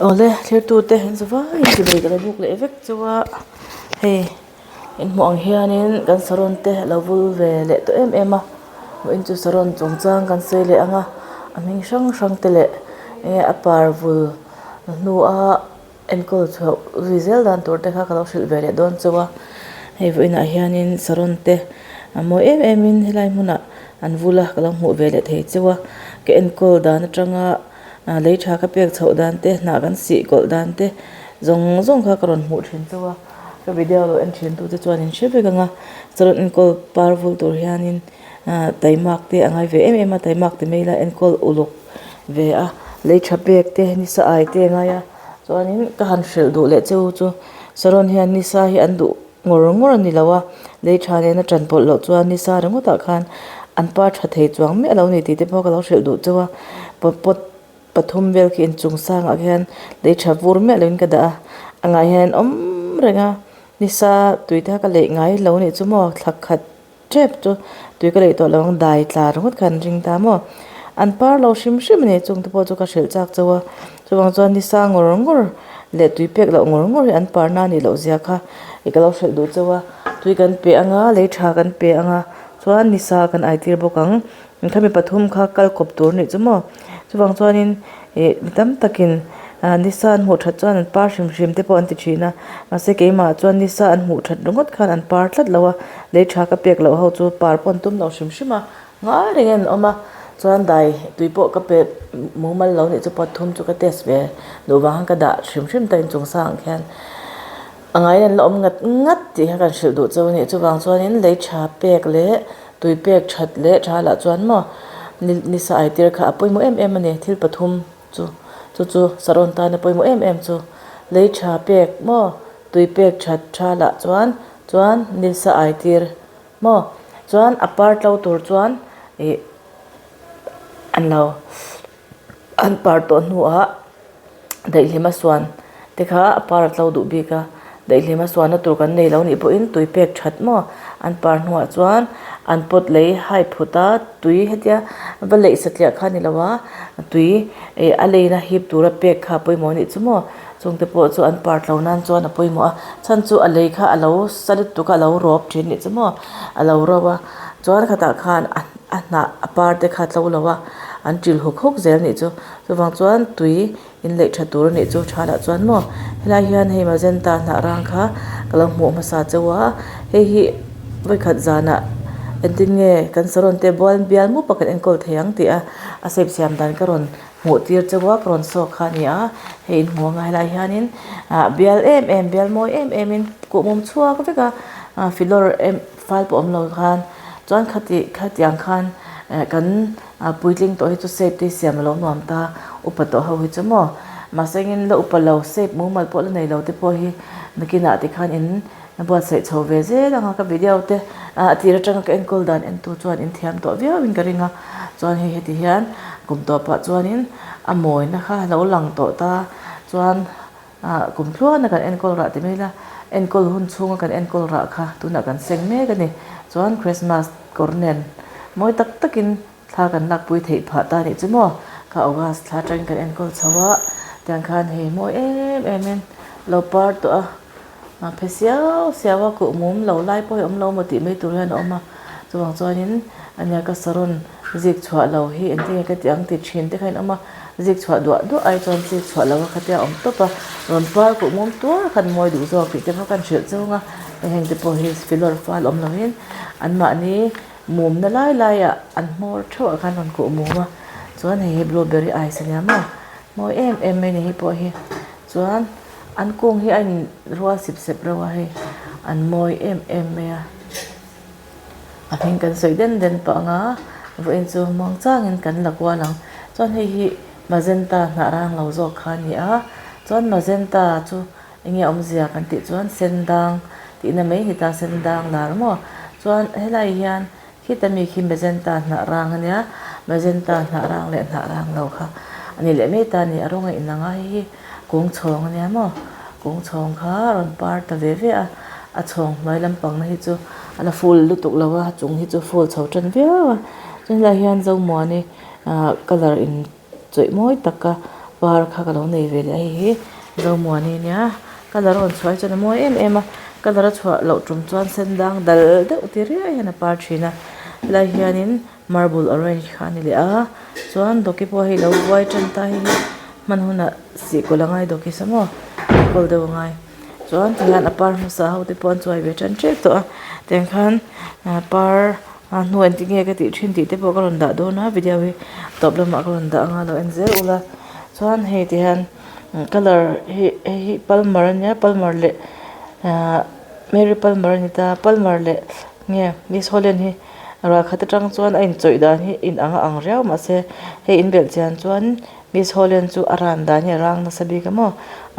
Awle thirtute an za vaiin chibai ka lo buk leh vek chu a hei in hmuh ang hianin kan saron te a lo vul ve leh tawh em em a vawiin chu saron chungchang kan sawi leh ang a a hming hrang hrang te leh enge a par vul hnua. Enkawl chhoh zui zel dan tur te kha ka lo hrilh ve leh dawn chauh a, hei vawiinah hianin saron te a mawi em em in helai hmunah an vul a ka lo hmuh ve leh thei chauh a, ka enkawl dan atanga lei tha ka pek chhoh dan te hnah kan sih kawlh dan te zawng zawng kha ka rawn hmuh thin chauh a, ka video lo en thin tu te chuan in hre vek ang a, saron enkawl par vul tur hianin taimak te a ngai ve em em a, taimak ti mai ila enkawl uluk ve a, lei tha pek te nisa ai te a ngai a. Chuanin ka han hrilh duh leh cheu chu saron hian nisa hi an duh ngawr ngawr a ni lo a, lei tha nena tan pawlh loh chuan nisa ringawtah khan an par tha thei chuang miah lo a ni tih te pawh ka lo hrilh duh cheu a, pot pot pathum vel khi inchung sangah khian lei tha vur miah loin ka dah a, a ngah hian an awm reng a, nisa tui te kha ka leih ngai lo a nih chu maw thla khat. Tep chu tui ka leih tawh lo ang dai tla ringawt kha an ring ta maw? An par lo hrim hrim a ni chung te pawh chu ka hrilh chak chauh a, chuvang chuan nisa ngawr ngawr leh tui pek loh ngawr ngawr hi an par na anih loh zia kha ih ka lo hrilh duh chauh a, tui kan pe anga lei tha kan pe anga chuan nisa kan ai tir bawk ang. Khami pathum kha kal kawp tur anih chu maw? Chuvang chuanin ih mi tam takin ah nisa an hmuh that chuan an par hrim hrim te pawh an ti thin a mahse keimah chuan nisa an hmuh that ringawt khan an par tlat lo a lei tha ka pek loh ho chu par pawh an tum lo hrim hrim a ngai rengin an awm a chuan dai tui pawh ka pe mumal lo nih chu pathum chu ka test ve duh vang khan ka dah hrim hrim ta inchung sang ang khian a ngaiin an la awm ngat ngat tih kha kan hrilh duh chauh a ni chuvang chuanin lei tha pek leh tui pek that leh tha lah chuan maw ni nisa ai tir kha a pawimawh em em a ni thil pathum chu chu chu sarawn tan a pawimawh em em chu lei tha pek maw tui pek that tha lah chuan chuan nisa ai tir maw chuan a par tlo tur chuan ih an lo an par tawh hnuah. Daihlim a suan te kha a par a tlo duh bik a, daihlim a suanna tur kan nei lo nih pawhin tui pek that maw? An par hnuah chuan an pot lei hai phut a, tui hetia va leih satliah kha a ni lo a, tui ih a leina hip tura pek kha a pawimawh a nih chu maw? Chungte pawh chu an par tlo nan chuan a pawimawh a, chhan chu a lei kha a lo sa lutuk a, a lo rawp thin a nih chu maw? A lo ro a, chuan khatah khan a a hnah a par te kha a tlo lo a, an ṭil huk huk zel a nih chu. Chuvang chuan tui in leih tha tur a nih chu tha lah chuan maw helai hian hei magenta hnah rang kha ka lo hmuh hmasa chauh a hei hi vawikhat zanah engtin nge kan saron te bual bial mup a kan enkawl thei ang tih a a shape siam dan ka rawn hmuh tir chauh a ka rawn saw kha a ni a hei in hmuh ang a helai hianin ah bial em em bial mawi em em in kuhmum chhuak vek a ah filawr em fal pawh awm lo khan chuan khati khatiang khan eh kan. A puitling tawh hi chu shape te hi siam a lo nuam ta, upa tawh ho hi chu maw. Mahse engin la upa lo shape mumal pawh la nei lo te pawh hi nakinah tikhan in buatsaih chho ve zel ang a, ka video te a tir atanga ka enkawl dan entu chuan in thiam tawh viau in ka ring a, chuan hei heti hian kum tawpah chuanin a mawina kha a lo lang tawh ta chuan ah kum tluana kan enkawl rah ti mai ila enkawl hun chhunga kan enkawl rah kha tunah kan seng mek a ni chuan Christmas kawr nen mawi tak takin thla kan lakpui theih phah ta anih chu maw kha August thla atangin kan enkawl chho a tiang khan hei mawi em em in lo par tawh a a phe siau siau a kuh mum lo lai pawh hi a awm lo maw tih mai tur hian a awm a chuvang chuanin ania ka saron zik chhuah lo hi engtin nge ka tih ang ti thin te kha in awm a zik chhuah duah duah ai chuan zik chhuah lo a khatia awm tawp a rawn par kuh mum tuar khan mawi duh zawk tih te pawh khan hrilh chung a heng te pawh hi filawr fal awm lo in anmahni mumna lai lai ah an hmawr theuh ah khan rawn kuh mum a chuan hei hi blueberry ice a nia maw mawi em em mai ni hei pawh hi chuan an kung hi a in rual sip sep reuh a hei an mawi em em mai a. A hming kan sawi den den pah ang a, vawiin chu muang changin kan la kual ang. Chuan hei hi magenta hnah rang lo zawk kha a ni a, chuan magenta chu eng nge awmzia kan tih chuan sen dang tihna mai a ni ta, sen dang lar maw. Chuan helai hian khita mi khi magenta hnah rang a nia, magenta hnah rang leh hnah rang lo kha a ni leh mai ta a ni, a rawng a inang a hei hi. Kung chhawng a nia maw? Kung chhawng kha a rawn par ta ve ve a, a chhawng hnuai lampang na hi chu a la full lutuk lo a, chung hi chu full chho tan viau a, chuan helaiah hian Zomuani ah colour in chawih mawi tak a. par kha ka lo nei ve leh a hei hi Zomuani ania colour a rawn chhuah hi chuan a mawi em em a colour a chhuah loh tum chuan sen dang dal deuh ti riai hian a par thin a helai hianin marble orange kha a ni leh a chuan dawki pawh hei lo vuai tan ta hei hi hman hunah sih kawlh a ngai dawki saw maw enkawl deuh a ngai chuan tihian a par hmasa ho te pawh an chuai ve tan tep tawh a tiang khan par a hnuai engtin nge ka tih thin tih te pawh ka rawn dah dawn a video hi tawp lamah ka rawn dah anga lo en zel ula chuan hei tihian colour hi hei hi palmer ania palmer leh ahh mary palmer a ni ta palmer leh nge miss holland hi ralkhat atang chuan a inchawih dan hi inang a ang riau mahse hei inbelh chian chuan miss holland chu a ran dan hi a rang nasa bik a maw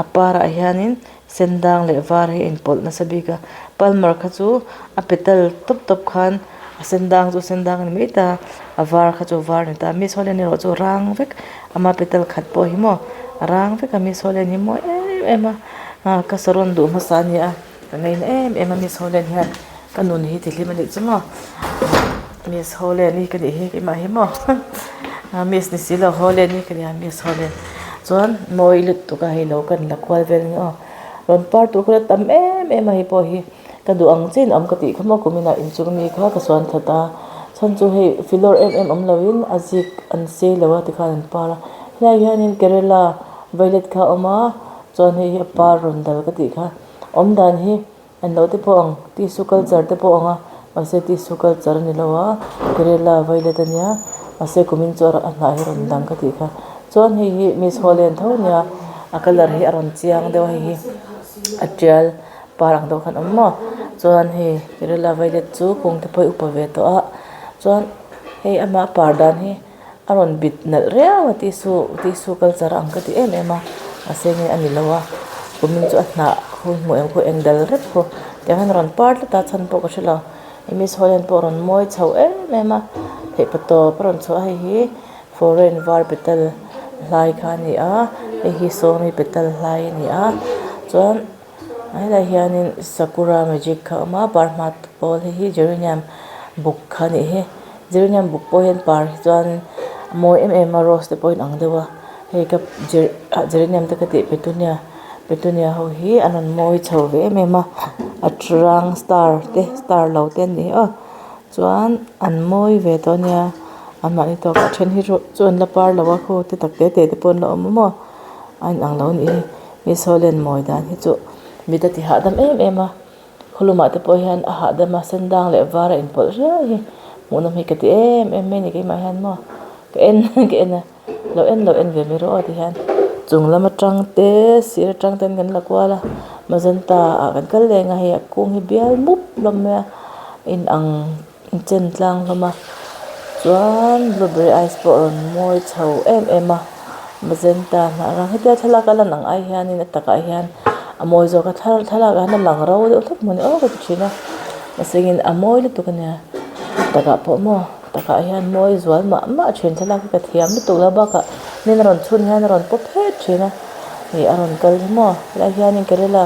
a parah hianin sen dang leh var hi a inpawlh nasa bik a palmer kha chu a petal tawp tawp khan a sen dang chu sen dang a ni mai ta a var kha chu var a ni ta miss holland erawh chu rang vek ama petal khat pawh hi maw a rang vek a miss holland hi mawi em em a ah ka saron duh hmasa a ni a ka ngaina em em a miss holland hian ka nun hi tihlim a nih chu maw miss holland hi ka nih hi keimah hi maw miss ni si lo holland hi ka nia miss holland chuan mawi lutuk a hei lo kan la kual vel ang aw rawn par tur kha tam em em a hei pawh hi ka duh ang chiin awm ka tih kha maw kum inah inchung mi kha ka suan that a chhan chu hei filawr em em awm lo in a zik an sei lo a tikhan an par a helaiah hianin kerala violet kha a awm a chuan hei hi a par rawn dal ka tih kha awm dan hi. An lo te pawh ang tissue culture te pawh ang a mahse tissue culture a ni lo a kerela violet a nia mahse kumin chu a hnah hi a rawn dang ka tih kha chuan hei hi miss holland tho a nia a colour hi a rawn chiang deuh a hei hi a tial par ang deuh khan a awm maw chuan hei kerela violet chu kung te pawh hi a upa ve tawh a chuan hei amah par dan hi. A rawn bit nalh riau a tissue tissue culture a ang ka ti em em a mahse nge a ni lo a kumin chu a hnah khu hmuh eng khu eng dal rep khu tiang hian a rawn par tlat a chhan pawh ka hre lo miss holland pawh a rawn mawi chho em em a theihpa tawp a rawn chhuah a hei hi foreign var petal hlai kha a ni a hei hi sawmi petal hlai a ni a chuan helaiah hianin sakura magic kha a awm a parhma pawl hei hi geranium buk kha a nih hi geranium buk pawh hian par hi chuan a mawi em em a rose te pawh a inang deuh a hei ka geranium te ka tih petunia petunia ho hi an rawn mawi chho ve em em a a rang star te star lo te an ni aw chuan an mawi ve tawh a nia anmahni tawkah then hi chu an la par lo a khu te tak te te te pawh an la awm a maw a inang lo a nih hi. Miss Holland mawi dan hi chu mit a ti hahdam em em a khawlumah te pawh hian a hahdam a sen dang leh var a inpawlh riau hi hmuhnawm hi ka ti em em mai a ni keimah hian maw ka en ka en a lo en lo en ve mai rawh aw ti hian chung lam atang te sir atang ten kan la kual a magenta ah kan kal leng a hei a kung hi bial mup hlawm mai a inang. Chen tlang hlawm a chuan blueberry ice pawh a rawn mawi chho em em a magenta hnah rang hetia thlalak a lan ang ai hianin a takah hian a mawi zawk a thlalak ah hian a lang ro deuh hlek mawni aw ka ti thin a mahse engin a mawi lutuk a nia a takah pawh maw takah hian mawi zual mah mah thin thlalak hi ka thiam lutuk lo bakah nin a rawn chhun hian a rawn pawp phet thin a ih a rawn kal hi maw helaiah hianin kerela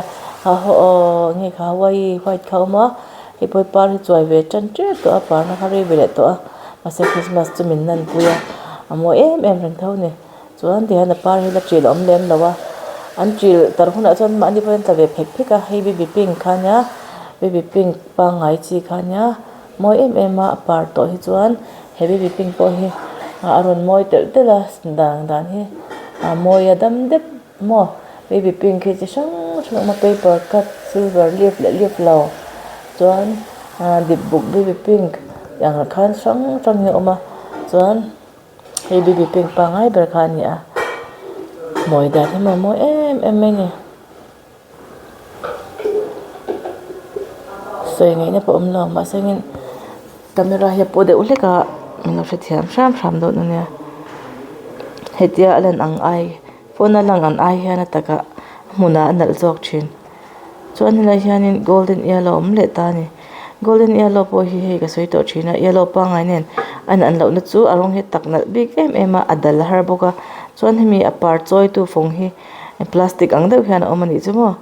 ah aw nge kha hawaii white kha a awm a. Hei pawh hi par hi chuai ve tan tep tawh a parna kha rei ve leh tawh a mahse christmas chu min lan pui a a mawi em em reng tho a ni chuan tihian a par hi la ṭil a awm lem lo a an ṭil tar hunah chuan mahni pawhin an tla ve phek phek a hei baby pink kha ania baby pink pangngai chi kha ania mawi em em a a par tawh hi chuan he baby pink pawh hi a rawn mawi telh telh a dan dan hi a mawi a dam dep Maw baby pink hi chi hrang hrang a awm a paper cut silver leaf leh leaf lo chuan ah dip buk baby pink tih ang khan hrang hrang hi a awm a chuan hei baby pink pangngai ber kha a ni a mawi dan hi maw a mawi em em mai a ni sawi ngaihna pawh a awm lo mahse engin camera hi a paw deuh hlek a min lo hrethiam hram hram dawn a nia hetia a lan ang ai. Phone a lang ang ai hian a takah hmunah a nalh zawk thin chuan helaiah hianin golden yellow a awm leh ta a ni golden yellow pawh hi hei ka sawi tawh thin a yellow pangngai nen a in lohna chu a rawng hi tak nalh bik em em a a dal har bawk a chuan hemi a par chawi tu fawng hi plastic ang deuh hian a awm a nih chu maw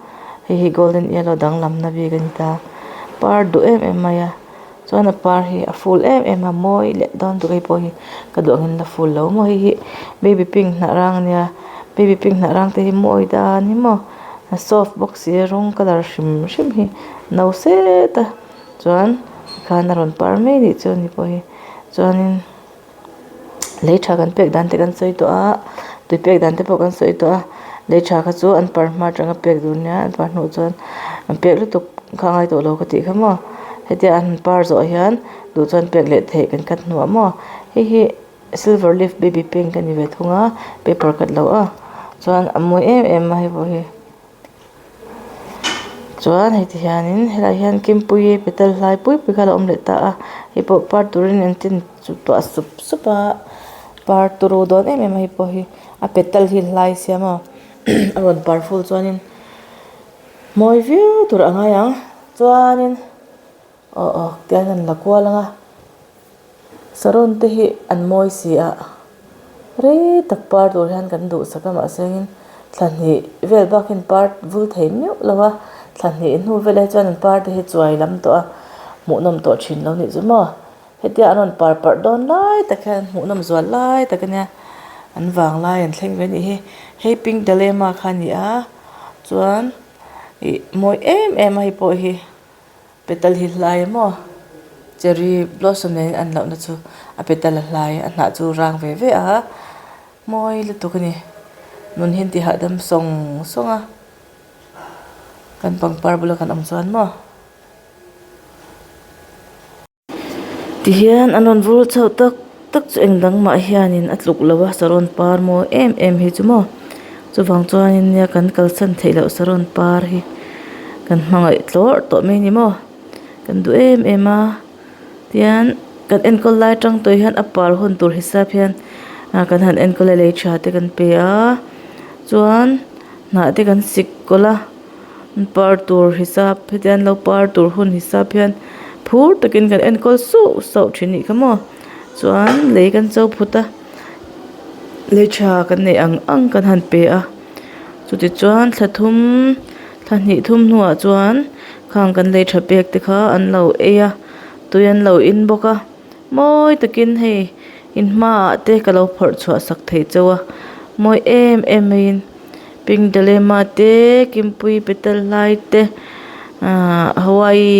hei hi golden yellow danglamna bik a ni ta par duh em em mai a. Chuan a par hi a full em em a mawi leh dawn tur hei pawh hi ka duh angin la full lo maw hei hi baby pink hnah rang ania Baby pink hnah rang te hi mawi dan hi maw a soft bawk si a rawng colour hrim hrim hi no set a chuan tikhan a rawn par mai a nih chu ani pawh hi chuanin lei tha kan pek dan te kan sawi tawh a tui pek dan te pawh kan sawi tawh a lei tha kha chu an par hma atanga pek tur nia an par hnuah chuan an pek lutuk kha a ngai tawh lo ka tih kha maw hetia an par zawh hian duh chuan pek leh theih kan cut hnuah maw hei hi. Silver leaf baby pink a ni ve thung a paper cut loh a chuan a mawi em em a hei pawh hi chuan hei ti hianin helaiah hian kimpuii petal hlai pui pui kha a lo awm leh ta a hei pawh par turin an tin tuah sup sup a par turu dawn em em a hei pawh hi a petal hi hlai sia maw a rawn par ful chuanin mawi viau tur a ngai ang chuanin aw aw tiang hian an la kual ang a. Saron te hi an mawi si a, rei tak par tur hian kan duhsak a mahse engin thla hnih vel bak hian par vul thei meuh lo a, thla hnih hnu velah hi chuan an par te hi chuai lam tawh a, hmuhnawm tawh thin lo nih chu maw. Hetia an rawn par parh dawn lai tak hian hmuhnawm zual lai tak ania an vang lai an thleng ve a nih hi. Hei pink dilemma kha a ni a, chuan ih mawi em em a hei pawh hi. Petal hi hlai maw cherry blossom nen an lohna chu a petal a hlai a hnah chu rang ve ve a mawi lutuk a ni nun hi an ti hahdam sawng sawng a kan pangpar bula kan awm chuan maw. Tihian an rawn vur chhoh tak tak chu eng dang mah hianin a tluk lo a saron par mawi em em hi chu maw chuvang chuanin nia kan kalsan theih loh saron par hi kan hmangaih tlawrh tawh mai a ni maw kan duh em em a tian kan enkawl lai atang tawh hian a par hun tur hisap hian ah kan han enkawl a lei tha te kan pe a chuan hnah te kan sik kawlh a. Par tur hisap hetiang lo par tur hun hisap hian phur takin kan enkawl sauh sauh thin anih kha maw chuan lei kan cho phut a lei tha kan neih ang ang kan han pe a chutichuan thla thum thla hnih thum hnuah chuan khang kan lei tha pek te kha an lo ei a tui an lo in bawk a mawi takin hei in hmaah te ka lo phawrh chhuah sak thei chauh a mawi em em maiin. Pink dilemma te kimpui petal hlai te ahh hawaii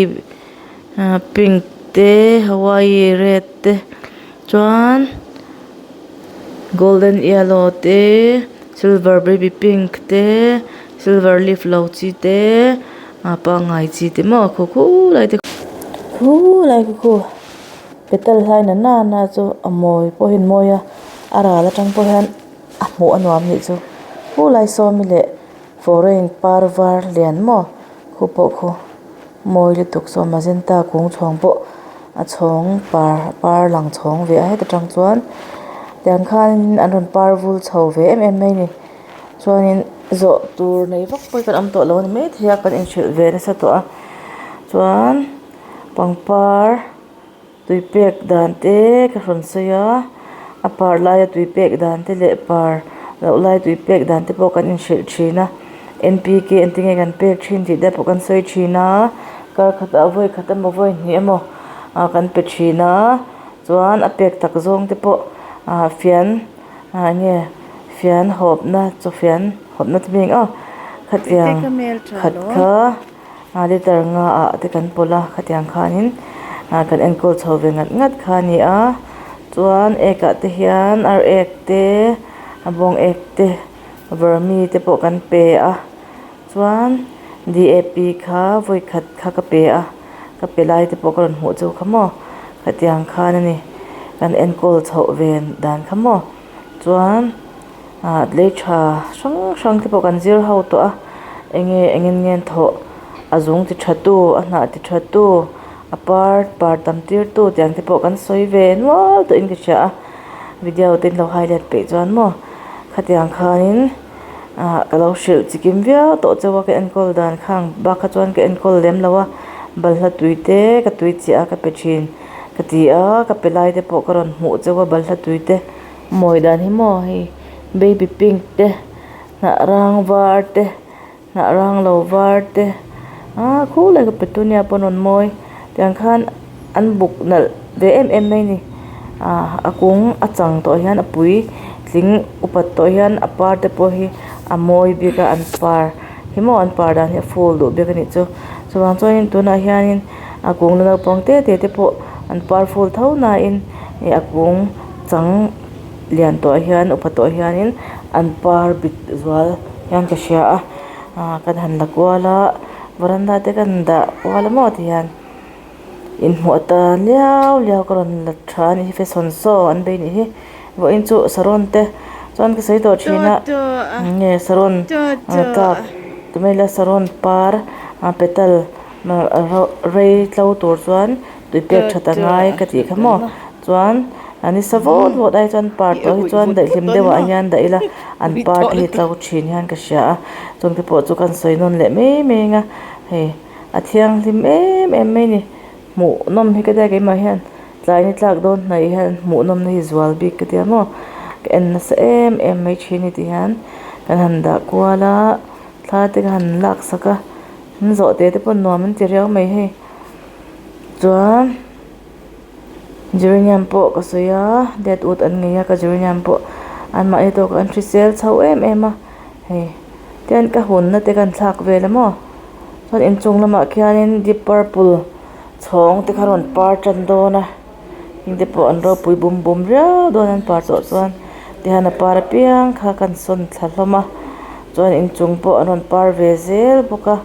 ahh pink te hawaii red te chuan golden yellow te silver baby pink te silver leaf lo chi te a pangngai chi te maw khu khulai te khulai khu khu petal hlai na nana chu a mawi pawh hi an mawi a a ral atang pawh hian. A hmuh a nuam nih chu khulai sawmi leh foreign par var lian maw khu pawh khu mawi lutuk saw magenta kung chhawng pawh a chhawng par par lang chhawng ve a heta tang chuan tiang khanin an rawn par vul chho ve em em mai a ni chuanin zawh tur nei vak pawh hi kan awm tawh lo a ni maithei a kan inhrilh ve nasa tawh a chuan pangpar. Tui pek dan te ka rawn sawi a a par laia tui pek dan te leh par loh lai tui pek dan te pawh kan inhrilh thin a n p k engtin nge kan pek thin tih te pawh kan sawi thin a kar khatah vawi khat emaw vawi hnih emaw ah kan pe thin a chuan a pek tak zawng te pawh ah fian ah enge fian hawpna chaw fian hawpna te hming aw khatiang khat kha. A liter nga ah te kan pawlh a khatiang khanin ah kan enkawl chho ve ngat ngat kha a ni a chuan ek ah te hian ar ek te a bawng ek te vermi te pawh kan pe a chuan d a p kha vawi khat kha ka pe a ka pe lai te pawh ka rawn hmuh chu kha maw khatiang khan a ni kan enkawl chhoh ve dan kha maw chuan. Ah lei tha hrang hrang te pawh kan zir ho tawh a enge engin nge an thawh a zung ti tha tu a hnah ti tha tu a par par tam tir tu tiang te pawh kan sawi ve nual tawh in ka hria a video te in lo highlight peih chuan maw khatiang khanin ah ka lo hrilh chikim viau tawh chauh a ka enkawl dan khang bak kha chuan ka enkawl lem lo a balhla tui te ka tui chiah a ka pe thin ka ti a ka pe lai te pawh ka rawn hmuh chauh a balhla tui te. Mawi dan hi maw hei baby pink te hnah rang var te hnah rang lo var te ah khulai ka petunia pawh an rawn mawi tiang khan an buk nalh ve em em mai a ni ah a kung a chang tawh hian a pui tling upat tawh hian a par te pawh hi a mawi bik a an par hi maw an par dan hi a full duh bik a nih chu chuvang chuanin tunah hianin a kung la naupang te te te pawh an par full tho nain ih a kung chang lian tawh hian upa tawh hianin an par bit zual hian ka hria a ah kan han la kual a varanda te kan dah kual a maw tihian inhmuh atan liau liau ka rawn la tha a nih hi fashion show an bei nih hi vawiin chu saron te chuan ka sawi tawh thin a nge saron tlak tumela saron par ah petal rei tlo tur chuan tui pek that a ngai ka tih kha maw chuan a nisa vawt vawt ai chuan par tawh hi chuan daihlim deuh ah hian dah ila an par te hi tlo thin hian ka hria a chung te pawh chu kan sawi nawn leh mai mai ang a hei a thianghlim em em mai a ni hmuh nawm hi ka tia keimah hian tlai ni tlak dawn hnaih hian hmuh nawm na hi zual bik ka tia maw ka en nasa em em mai thin a ni tih hian kan han dah kual a thla te ka han lak sak a an zawh te te pawh nuam an ti riau mai hei chuan. Geranium pawh ka sawi a dead wood an ngei a ka geranium pawh anmahni tawkah an hrisel chho em em a hei tian ka hunna te kan thlak vel a maw chuan inchung lamah khianin deep purple chhawng te kha a rawn par tan dawn a heng te pawh an ropui bum bum riau dawn an par tawh chuan tihian a par apiang kha kan sawn thla hlawm a chuan inchung pawh an rawn par ve zel bawk a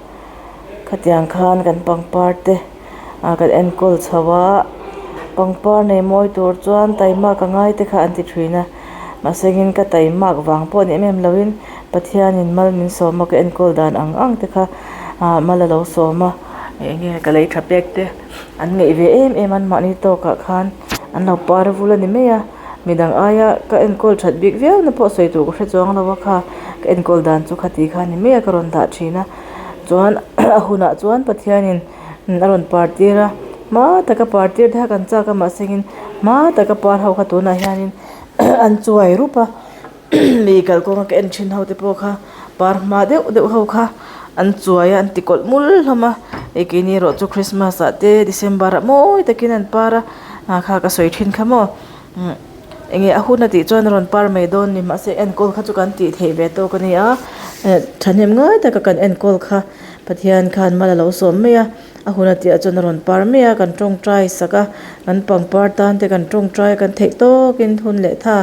khatiang khan kan pangpar te. ah kan enkawl chho a pangpar nei mawi tur chuan taimak a ngai te kha an ti thin a mahse engin ka taimak vang pawh ni em em lo in Pathianin mal min sawm a ka enkawl dan ang ang te kha ah mal a lo sawm a eng nge ka lei tha pek te an ngeih ve em em a an mahni tawkah khan an lo par vul a ni mai a midang aia ka enkawl that bik viau na pawh sawi tur ka hre chuang lo a kha ka enkawl dan chu khati kha a ni mai a ka rawn dah thin a chuan a hunah chuan Pathianin. A rawn par tir a hma taka par tir te kha kan chak a mahse engin hma taka par ho kha tunah hianin an chuai rup a mi kalkawnga ka en thin ho te pawh kha par hma deuh deuh ho kha an chuai a an ti kawlh mul hlawm a hei keini erawh chu christmas ah te december ah mawi takin an par a ah kha ka sawi thin kha maw eng nge a hun a tih chuan a rawn par mai dawn a ni mahse enkawl kha chu kan tih theih ve tawk a ni a thahnem ngai taka kan enkawl kha. Pathian khan mal a lo sawm mai a, a hun a tihah chuan a rawn par mai a, kan tawngtai sak a, kan pangpar tan te kan tawngtai a, kan theih tawkin hun leh tha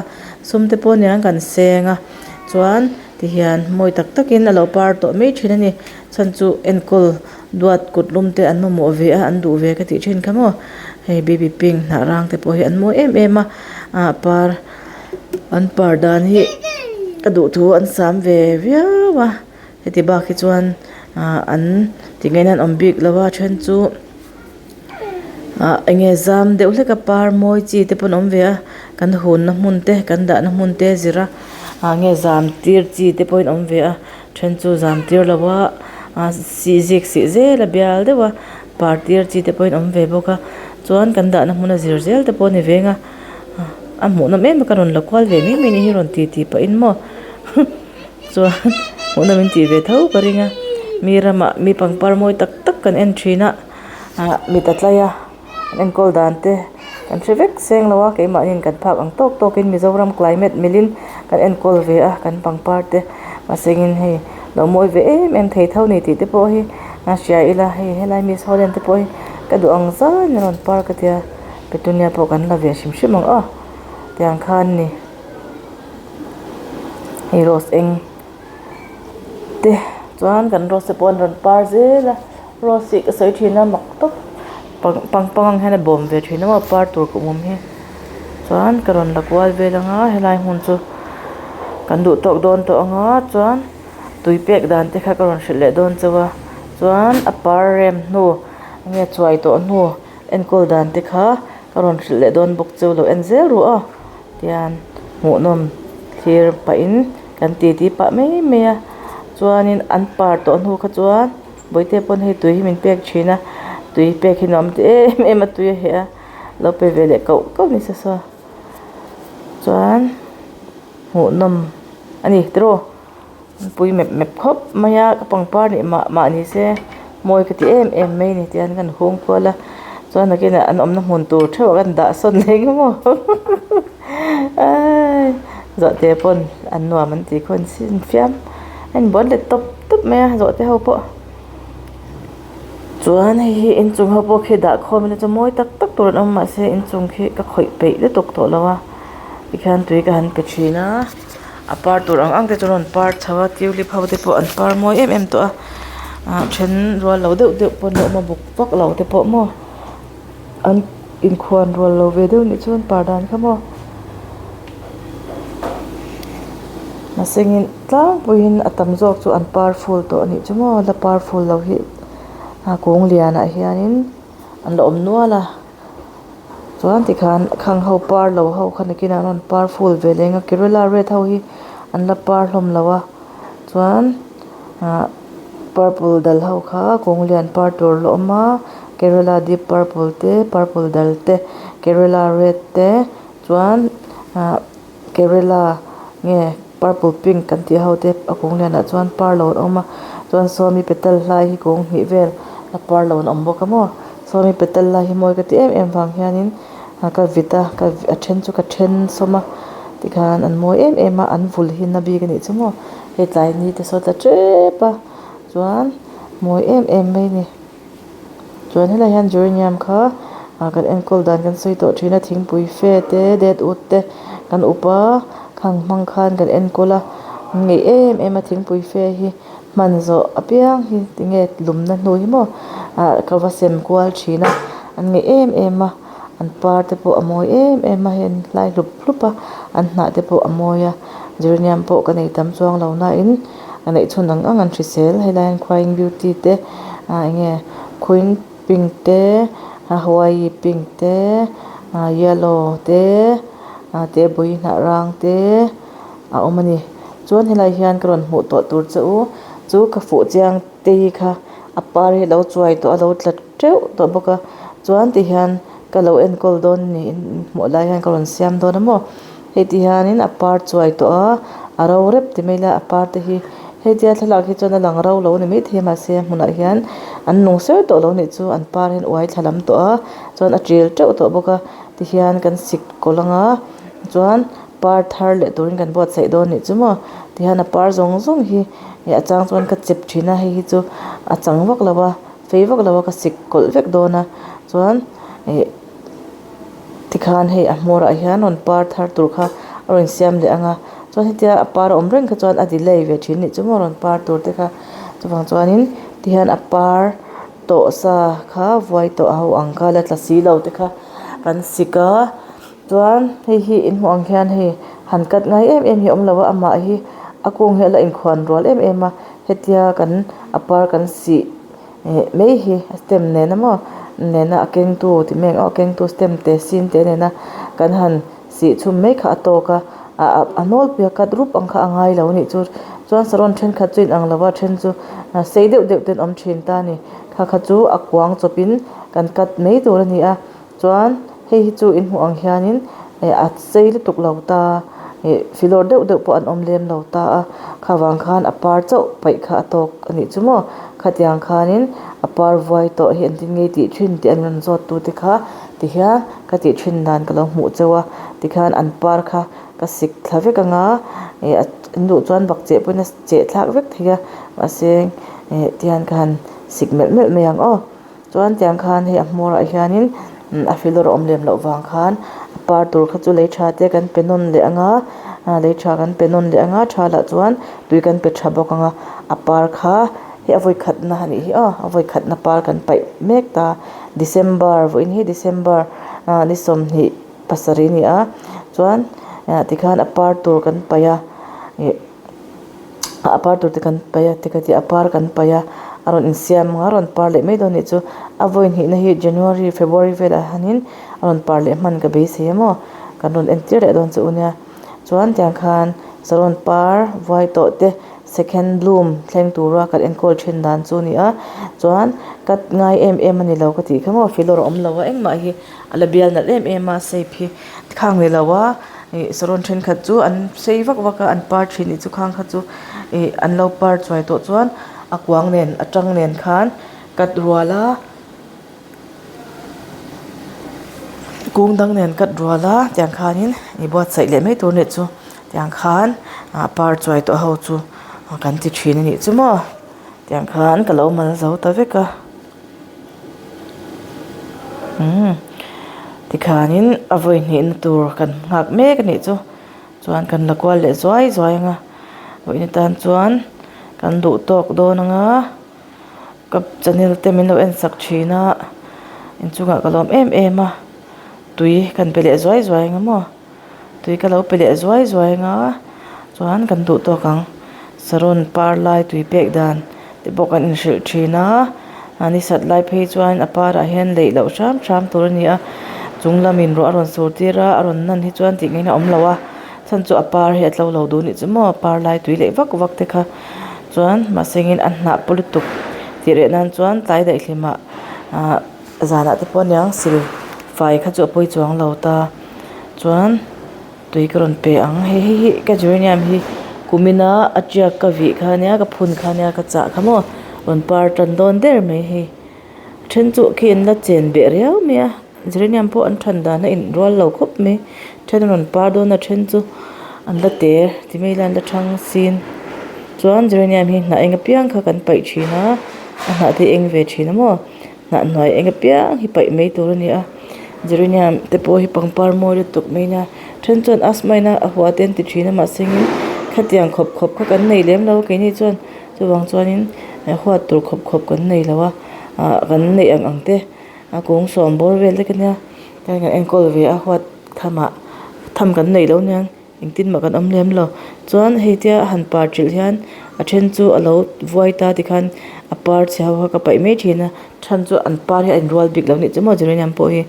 sum te pawh aniang kan seng a, chuan tihian mawi tak takin a lo par tawh mai thin a ni, chhan chu enkawl duat kut lum te an mamawh ve a, an duh ve ka tih thin kha maw, hei baby pink hnah rang te pawh hi an mawi em em a, ah par an par dan hi ka duh thu an sam ve viau a. Heti bak hi chuan ah an tingaihna an awm bik lo a then chu ah eng nge zam deuh hlek a par mawi chi te pawh an awm ve a kan hunna hmun te kan dahna hmun te a zir a ah nge zam tir chi te pawhin awm ve a then chu zam tir lo a ah sih zik sih zel a bial deuh a par tir chi te pawhin awm ve bawk a chuan kan dahna hmun a zir zel te pawh a ni veng a a hmuh nawm em a ka rawn la kual ve mai mai a nih hi rawn ti ti pahin maw. Chuan hmuhnawm min tih ve tho ka ring a mi ramah mi pangpar mawi tak tak kan en thin a ah mit a tlai a an enkawl dan te kan hre vek seng lo a keimahniin kan phak ang tawk tawkin Mizoram climate milin kan enkawl ve a kan pangpar te mahse engin hei lo mawi ve em em thei tho ni tih te pawh hi a hria ila hei helai miss Holland te pawh hi ka duh ang zan a rawn par ka tia petunia pawh kan la ve hrim hrim ang aw tiang khan a ni. Hei rose eng te chuan kan rose te pawh an rawn par zel a rose hi ka sawi thin a mak tawp pang pangpang ang hian a bawm ve thin a maw par tur kum awm hi chuan ka rawn la kual vel ang a helai hmun chu kan duh tawk dawn tawh ang a chuan tui pek dan te kha ka rawn hrilh leh dawn chauh a chuan a par rem hnu enge chuai tawh hnu enkawl dan te kha ka rawn hrilh leh dawn bawk chauh lo en zel ru aw. Tian hmuhnawm thlir pahin kan titi pah mai mai a chuanin an par tawh hnu kha chuan bawihte pawn hei tui hi min pek thin a tui pek hi nuam ti em em a tui a heh a lo pe ve leh kauh kauh ni se saw chuan hmuhnawm a ni tiraw. Pui mep mep khawp mai a ka pangpar nih mah mah ni se mawi ka ti em em mai ni tihian kan hung kual a chuan nakinah an awmna hmun tur theuh ah kan dah sawn leh eng emaw ai. Zawhte pawn an nuam an tih khaw in fiam a inbuan let tawp tawp mai a zawhte ho pawh. Chuan hei hi inchung ho pawh khi dah khawm ila chu mawi tak tak tur an awm mahse inchung khi ka khawih peih lutuk tawh lo a tikhian tui ka han pe thin a a par tur ang ang te chu an rawn par chho a tulip ho te pawh an par mawi em em tawh a ah then rual lo deuh deuh pawh an lo awm a buk vak lo te pawh maw an inkhuan rual lo ve deuh nih chuan par dan kha maw mahse engin tlangpuiin a tam zawk chu an par ful tawh a nih chu maw la par ful lo hi a kung lianah hianin an la awm nual a chuan tikhan khang ho par lo ho kha nakinah an rawn par ful ve leh ang a kerala red ho hi an la par hlawm lo a chuan ah purple dal ho kha kung lian par tur la awm a kerala deep purple te purple dal te kerala red te chuan ah kerala nge purple pink kan tih ho te a kung lianah chuan par lo an awm a chuan sawmi petal hlai hi kung hnih vel a par lo an awm bawk a maw sawmi petal lai hi mawi ka ti em em vang hianin ah ka vit a ka a then chu ka then sawm a tikhan an mawi em em a an vul hi na bik a nih chu maw hei tlai ni te saw tla tep a chuan mawi em em mai a ni. Chuan helaiah hian geranium kha ah kan enkawl dan kan sawi tawh thin a thingpui fe te deadwood te kan up a khang hmang khan kan enkawl a an ngeih em em a thingpui fe hi hman zawh apiang hi tinge lumna hnu hi maw ah ka va sem kual thin a an ngeih em em a an par te pawh a mawi em em a hei an hlai hlup hlup a an hnah te pawh a mawi a geranium pawh ka nei tam chuang lo na in. A neih chhun ang ang an hrisel helai hian crying beauty te ah enge queen pink te hawaii pink te ah yellow te ah tebui hnah rang te a awm a ni chuan helai hian ka rawn hmuh tawh tur che u chu ka fuh chiang te hi kha a par hi a lo chuai tawh a lo tla teuh tawh bawk a chuan ti hian ka lo enkawl dawn niin hmuh lai hian ka rawn siam dawn a maw. Hei ti hianin a par chuai tawh a a ro rep ti mai ila a par te hi hei tia thlalak hi chuan a lang ro lo a ni maithei a mahse a hmunah hian an nung ser tawh lo a nih chu an par hian uai thla lam tawh a chuan a ṭil teuh tawh bawk a tihian kan sik kawlh ang a chuan par thar leh turin kan buatsaih dawn a nih chu maw tihian a par zawng zawng hi ih a chang chuan ka chep thin a hei hi chu a chang vak lo a fei vak lo a ka sik kawlh vek dawn a chuan ih. Tikhan hei a hmawrah hian rawn par thar tur kha a rawn siam leh ang a chuan hetia a par a awm reng kha chuan a delay ve thin anih chu maw rawn par tur te kha chuvang chuanin tihian a par tawh sa kha vuai tawh ho ang kha la tla si lo te kha kan sik a chuan hei hi in hmuh ang hian hei han cut ngai em em hi a awm lo a amah hi a kung hi a la inkhuan rual em em a hetia kan a par kan sih. Ih mai hi a stem nena maw nena a kengtu ti mai ang aw a kengtu stem te sin te nena kan han sih chhum mai kha a tawk a ah a nawlpui a cut rup ang kha a ngai lo a nih chu chuan saron thenkhat chu inang lo a then chu sei deuh deuh te an awm thin ta a ni kha kha chu a kuang chawpin kan cut mai tur a ni a. Chuan hei hi chu in hmuh ang hianin eh a sei lutuk lo ta ih filawr deuh deuh pawh an awm lem lo ta a kha vang khan a par chauh paih kha a tawk a nih chu maw khatiang khanin a par vuai tawh hi engtin nge tih thin tih an rawn zawt tu te kha tihian ka tih thin dan ka lo hmuh cheu a tikhian an par kha ka sik thla vek ang a ih an duh chuan bakcheh pawhin a cheh thlak vek thei a mahse ih tihian ka han sik melh melh mai ang aw. Chuan tiang khan hei a hmawrah hianin a filawr a awm lem loh vang khan a par tur kha chu lei tha te kan pe nawn leh ang a lei tha kan pe nawn leh ang a tha lah chuan tui kan pe tha bawk ang a a par kha hei a vawi khatna a nih hi aw a vawi khatna par kan paih mek ta December vawiin hi December ah ni 20 pasarih a ni a chuan tikhan a par tur kan paih a ih. A par tur te kan paih a tikha a par kan paih a a rawn insiam ang a a rawn par leh mai dawn anih chu a vawi hnihna hi January February velah hianin a rawn par leh hman ka beisei a maw kan rawn entir leh dawn che u nia chuan tiang khan saron par vuai tawh te second bloom thleng tura kan enkawl thin dan chu a ni a chuan cut ngai em em a ni lo ka tih kha maw filawr a awm lo a engmah hi a la bial nalh em em a shape hi khang ni lo a. Ih saron thenkhat chu an sei vak vak a an par thin nih chu khang kha chu ih an lo par chuai tawh chuan a kuang nen a tang nen khan cut rual a kung dang nen cut rual a tiang khanin ih buatsaih leh mai tur a nih chu. Tiang khan ah par chuai tawh ho chu kan ti thin a nih chu maw tiang khan ka lo mal zo ta vek a umm tikhanin a vawi hnihna tur kan nghak mek a nih chu chuan kan la kual leh zuai zuai ang a vawiin atan chuan kan duh tawk dawn ang a ka channel te min lo en sak thin a inchungah ka lawm em em a tui kan pe leh zuai zuai ang a maw. Tui ka lo pe leh zuai zuai anga chuan kan duh tawk ang saron par lai tui pek dan te pawh kan inhrilh thin a a ni sat lai phei chuan a parah hian leih loh hram hram tur a ni a chung lamin ruah a rawn sur tir a a rawn nan hi chuan tih ngaihna a awm lo a chhan chu a par hi a tlo lo duh a nih chu maw par lai tui leh vak vak te kha chuan mahse engin a hnah paw lutuk tih reh nan chuan tlai daih hlimah ahh zanah te pawh aniang sil fai kha chu a pawi chuang lo ta. Chuan tui ka rawn pe ang hei hei hi ka geranium hi kumina a tiak ka vih kha ania ka phun kha ania ka chah kha maw rawn par tan dawn der mai hei a then chu khi an la chen beh riau mai a geranium pawh an than dan a inrual lo khawp mai then a rawn par dawn a then chu an la te ti mai ila an la thang sin chuan geranium hi hnah eng apiang kha kan paih thin a a hnah te hi a eng ve thin a maw. Hnah hnuai eng apiang hi paih mai tur a ni a geranium te pawh hi pangpar mawi lutuk mai nia then chuan asthma in a hua te an ti thin a mahse engin khatiang khawp khawp kha kan nei lem lo a keini chuan chuvang chuanin huat tur khawp khawp kan nei lo a ah kan neih ang ang te a kung sawm bawr vel te ka nia kan enkawl ve a huat tham ah tham kan neih loh aniang. Engtin mah kan awm lem lo. Chuan hei tia a han par trilh hian a then chu a lo vuai ta tikhan a par chhe ho kha ka paih mai thin a chhan chu an par hi a inrual bik lo nih chu maw geranium pawh hi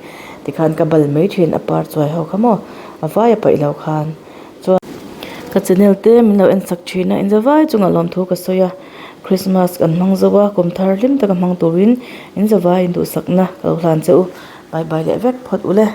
tikhan ka bal mai thin a par chuai ho kha maw a vai a paih lo khan chuan ka channel te min lo en sak thin a inzavai chungah lawmthu ka sawi a Christmas kan hmang zo a kum thar hlim taka hmang turin inzavai induhsakna ka lo hlan che u bye bye leh vek phawt ule.